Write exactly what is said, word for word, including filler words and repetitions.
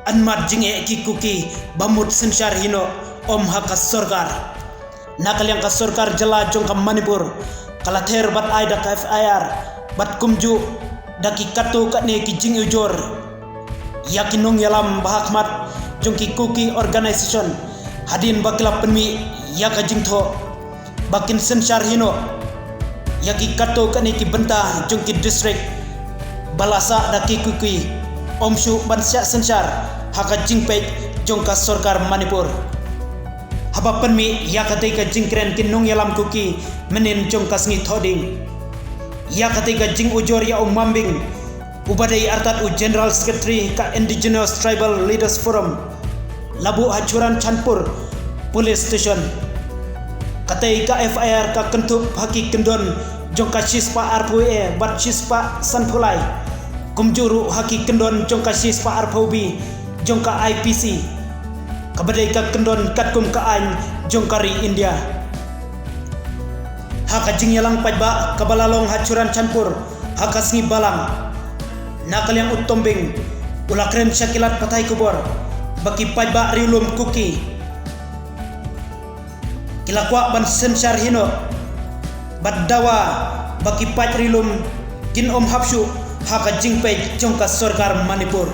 Anmat jingeh ki Kuki ba mut synshar hi noh ym ha ka sorkar. Na ka liang ka sorkar jylla jong ka Manipur ka la ther bad ai da ka F I R bad kumjuh da ki katto katne ki jingujor ïa ki nongïalam ba ha khmat jong ki Kuki organisation hadien ba ki la pynmih ïa ka jingthoh ba kin synshar hi noh ïa ki katto katne ki bynta jong ki district ba la sah da ki Kuki, ym shuh ban shah synshar ha ka jingpeit jong ka sorkar Manipur. Haba pynmih ïa katei ka jingkren ki nongïalam Kuki mynhynnin jong ka sngi Thohdieng ïa katei ka jingujor ïa u Mambing, uba dei artat u General Secretary ka Indigenous Tribal Leaders Forum, la buh ha Churachandpur Police Station. Katei ka F I R ka kynthup ha ki kyndon jong ka shispah arphew A bad shispah sanphew lai, kumjuh ruh ha ki kyndon jong ka shispah arphew B jong ka I P C, kaba dei ka kyndon katkum ka aiñ jong ka ri India. Ha ka jingïalang paidbah kaba la long ha Churachandpur ha ka sngi Balang, na ka liang u Tombing u la kren sha ki lad pathai khubor ba ki paidbah riewlum Kuki ki la kwah ban synshar hi noh bad dawa ba ki paid riewlum kin ym hap shuh ha ka jingpeit jong ka sorkar Manipur.